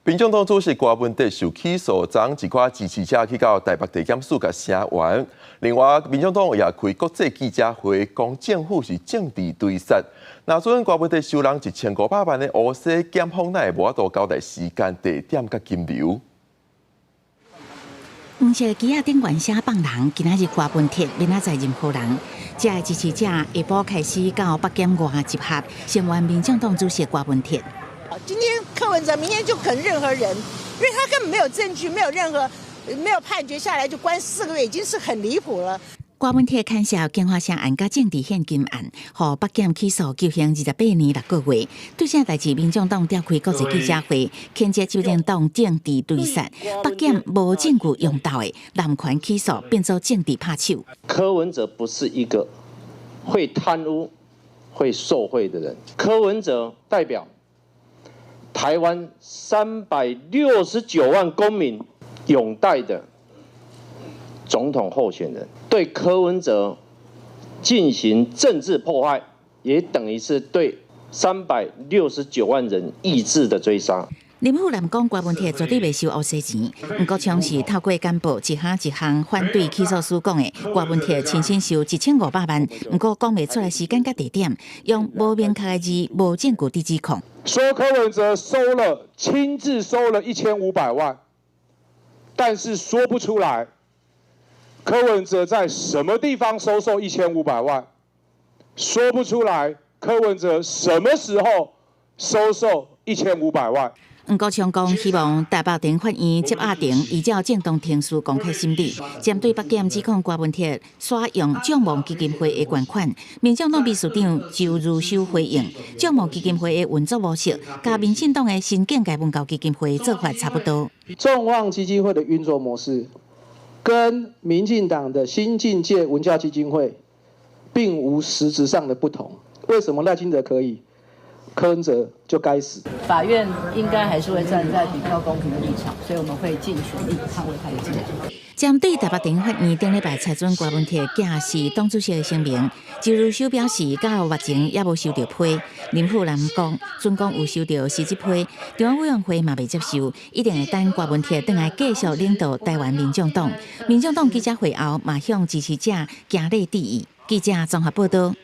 民眾黨主席柯文哲受起訴，昨昏一寡支持者去到台北地檢署共聲援。另外，民眾黨也開國際記者會，講政府是政治追殺。若准柯文哲收人1500萬的烏紗，檢方哪會無法度交代時間、地點佮金流？黃色旗仔頂懸寫放人，今仔日柯文哲明仔載任何仁。遮的支持者下晡開始到北檢外集合，聲援民進黨主席柯文哲。今天柯文哲，明天就可能任何人，因為他根本沒有證據，沒有任何沒有判決下來就關4個月，已經是很離譜了。柯文哲牽涉京華城案佮政治獻金案，予北檢起訴求刑28年6個月。對這代誌，民進黨召開國際記者會，譴責執政黨政治追殺，北檢無證據用到的濫權起訴，變做政治拍手。柯文哲不是一個會貪污、會受賄的人。柯文哲代表台灣369萬公民擁戴的總統候選人，對柯文哲進行政治迫害，也等於是對369萬人意志的追殺。林富南講，柯文哲絕對袂收烏紗錢，毋過像是透過簡報一項一項反對起訴書講的，柯文哲親身收1500萬，毋過講袂出來時間佮地點，用無明確的字、無證據佇指控。說柯文哲收了，親自收了一千五百萬，但是說不出來，柯文哲在什麼地方收受一千五百萬，說不出來，柯文哲什麼時候收受一千五百萬。黃國昌講，希望台北地法院執押庭依照正當程序公開審理，針對北檢指控柯文哲使用眾望基金會的捐款，民進黨秘書長周如修回應，眾望基金會的運作模式，佮民進黨的新境界文教基金會做法差不多。眾望基金會的運作模式，跟民進黨的新境界文教基金會並無實質上的不同。為什麼賴清德可以，柯文哲就該死？法院應該還是會站在比較公平的立場，所以我們會盡全力捍衛他的自由。針對台北地法院頂禮拜裁准柯文哲寄是黨主席的聲明，周如修表示，到目前猶無收著批。林富南講，準講有收著實質批，中央委員會嘛未接受，一定會等柯文哲轉來繼續領導台灣民眾黨。民眾黨記者會後，嘛向支持者行禮致意。記者綜合報道。